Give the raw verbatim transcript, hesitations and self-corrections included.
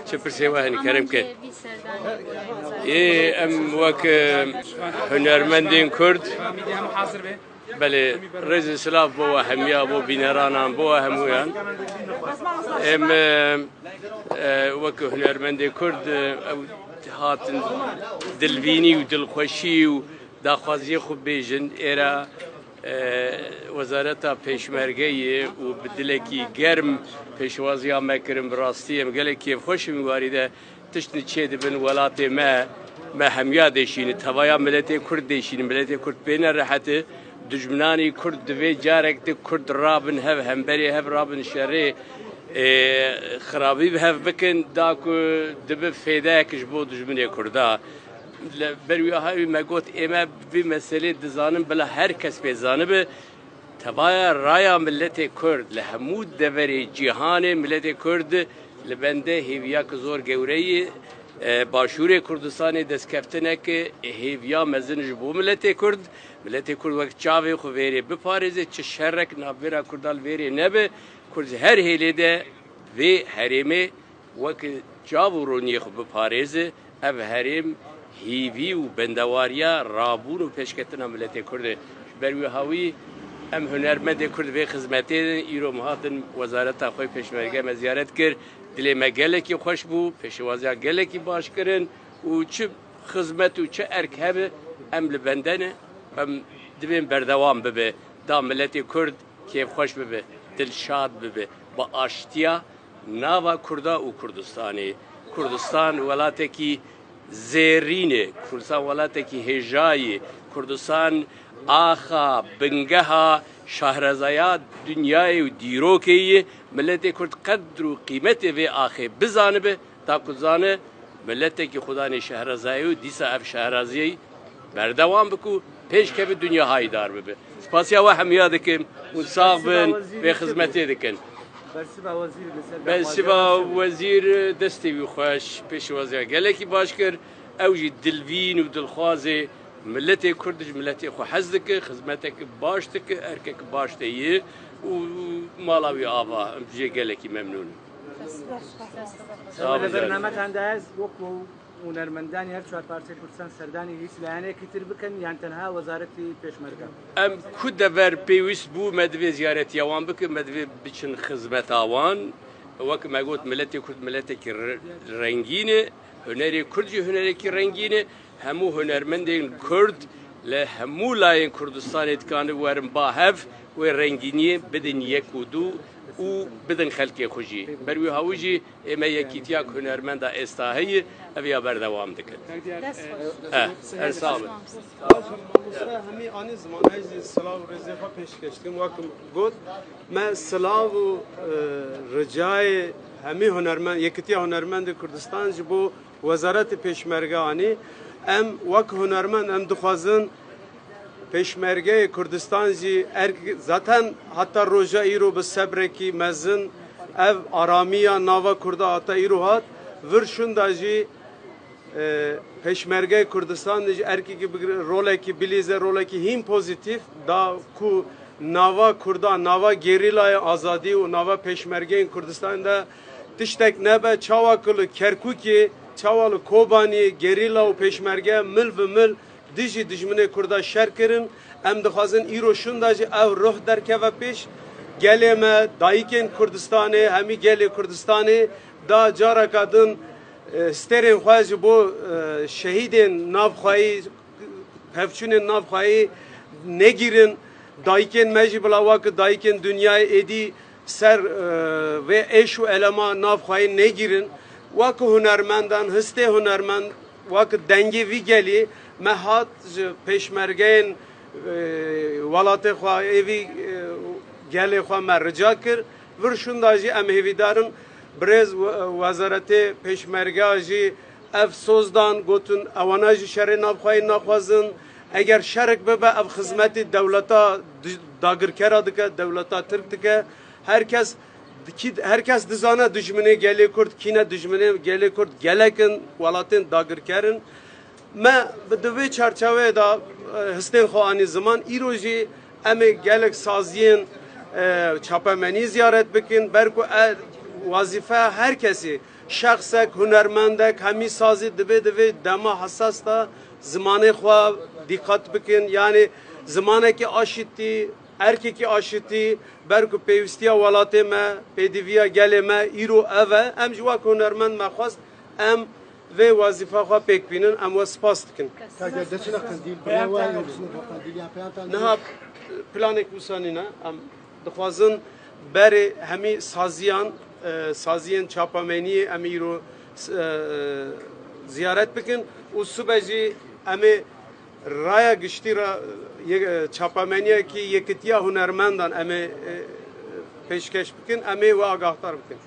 Çi pirsê we hene, kerem ke. Ê, em wek, e, hunermendên Kurd, belê, rêzê silav bo we hemiya, bo bîneranan, bo we hemûyan. Em, e, e, wek hunermendê Kurd, e, ew hatin dilvînî û dilxweşî û daxwaziyê xwe bêjin. Êra, e, Wezareta Pêşmergeyê û bi dilekî germ pêşwaziya me kirin. Bi rastî em gelek kêfxweş in warî de tiştên çêdibin welatê me, me hemiya dêşînin. Tevaya miletê Kurd dêşînin. Miletê Kurd pê ne rehet e. Dijminanî Kurd divê carek di Kurd rabin hev, hemberê hev rabin şerê, e, xirabî bi hev bikin, da ku dibi fêdeyek ji bo dijminê Kurda. Li ber wî hawî me got, ê me vî meselê dizanin, bila her kes pê zanibe. Tevaya raya miletê Kurd li hemû deverê cîhanê, miletê Kurd li bendê hêviyek zor gewre yî. E, Başûrê Kurdistanê destkeftinek hêviya mezin ji bo miletê Kurd. Miletê Kurd wek çavê xwe vêrê biparêze, çi şerek navbera Kurdan li vêrê nebe. Kurd ji her hêlê de vê herêmê wek çav û roniyê xwe biparêze. Ev herêm hêvî û bendewariya rabûn û pêşketina miletê Kurd e. Ji ber wî hawî em hunermendê Kurd vê xizmetê din. Îro em hatin wezareta xwe pêşmerge me ziyaret kir. Dilê me gelekî xweş bû, pêşewaziya gelekî baş kirin û çi xizmet û çi erk hebe em li bende ne, em divên berdewam bibe. Da miletê Kurd kêfxweş bibe, dilşad bibe, bi aştiya nava Kurda û Kurdistanê. Kurdistan welatekî zêrîn e, Kurdistan welatekî hêja ye, Kurdistan axa, bingeha şahrezaya dinyayê û dîrokê ye. Miletê Kurd qedr û qîmetê vê axê bizanibe, ta ku zane miletekî xudanê şehrezayê û dîsa ev şehraziyê berdewam bike û pêşkeve dinya hayîdar bibe. Spasiya we hemiya dikim û sax bin, vê xizmetê dikin. Bersiva wezîr li ser Bersiva daxwaziya wezîr destê wî xweş, pêşwaziya gelekî baş kir. Ew jî dilvîn û dilxwazê miletê Kurd ji miletê xwe hez dike, xizmeteke baş dike, erkeke baş de ye û mala wî ava. Em jê gelekî memnûn in. Sağ olun. Li bernametan de ez wek hunermendanê her çar parçeyê Kurdistan serdanî hîç layenekî tir bikin yan tenha Wezaretî Pêşmerge? Em ku dever pêwîst bû, me divê ziyaretiya wan bikin, me divê biçin xizmeta wan. Wek me got, miletê Kurd miletekî re-, rengîn e, hunerê Kurd jî hunerekî rengîn e. Hemû hunermendên Kurd li hemû layên Kurdistanê dikanin werin ba hev, wê rengîniyê bidin yek û du û bidin xelkê xwe jî. Ber wî hawî jî ê me yekîtiya ku hunermenda êsta heye, ev ya berdewam dikin. Dest xweş. Eh, her sağ olun. Mamoste hemî anî ziman, ez jî silav û rêzê xwe pêşkeş dikim. Wek got, me silav û, e, ricayê hemî hunermend, Yekîtiya Hunermendê Kurdistan ji bo Wezaretê Pêşmerge anî. Em wek hunermend em dixwazin Pêşmergeyê Kurdistan jî erk, zaten heta roja îro bi sebrekî mezin ev aramiya nava Kurda heta îro hat. Vir şunda jî, e, Pêşmergeyê Kurdistan de jî erkekî bigire, rolekî bilîze, rolekî hîn pozîtîf da ku nava Kurda, nava gerîlayên azadî û nava pêşmergeyên Kurdistan de tiştek nebe, çawa ku li Kerkûkê, çawa li Kobaniyê gerîla û pêşmerge mil bi mil dijî dijminê Kurda şer kirin. Em dixwazin îro şunda jî ev ruh derkeve pêş. Gelê me, dayikên Kurdistanê, hemî gelê Kurdistanê da careka din, e, stêrên xwe ji bo, e, şehîdên navxweyî, pevçûnên navxweyî negîrin. Dayikên me jî bila wek dayikên dinyayê êdî ser, e, vê êş û elema navxweyî negîrin. Wek hunermendan, histê hunermend, wek dengê vî gelî me hat ji pêşmergeyên, e, welatê xwe, ê vî, e, gelê xwe me rica kir. Vir şunda jî em hêvîdar in birêz we-, Wezaretê Pêşmergeya jî ev soz dan, gotin, ewana jî şerê navxweyî naxwazin. Eger şerek bibe, ev xizmetî dewleta di-, dagirkera dike, dewleta Tirk dike. Her kes, kî, her kes dizane dijminê gelê Kurd kî ne, dijminê gelê Kurd gelek in, welatên dagirker in. Me bi di vê çarçeweyê de, e, histên xwe anî ziman. Îro jî em ê gelek saziyên, e, çapemenî ziyaret bikin. Ber ku e, wazîfe her kesî, Şexsek, hunermendek, hemî sazî divê, divê dema hesas de zimanê xwe dîqet bikin. Yanî zimanekî aşitî, erkekî aşitî, ber ku pêwîstiya welatê me, pêdiviya gelê me îro ev e. Em jî wek hunermend me xwest em vê wezîfa xwe pêk bînin. Em we spas dikin. Kaka, deçine qendîl, birê we yê biçine bo qendîl, yan peyantan Niha planek wisa nîne. Em dixwazin berê hemî saziyan, e, saziyên çapameniyê em îro, e, ziyaret bikin û sibe jî em ê raya giştî re, e, çapemeniyekî Yekitiya Hunermendan em ê, e, pêşkeş bikin, em ê we agahdar bikin.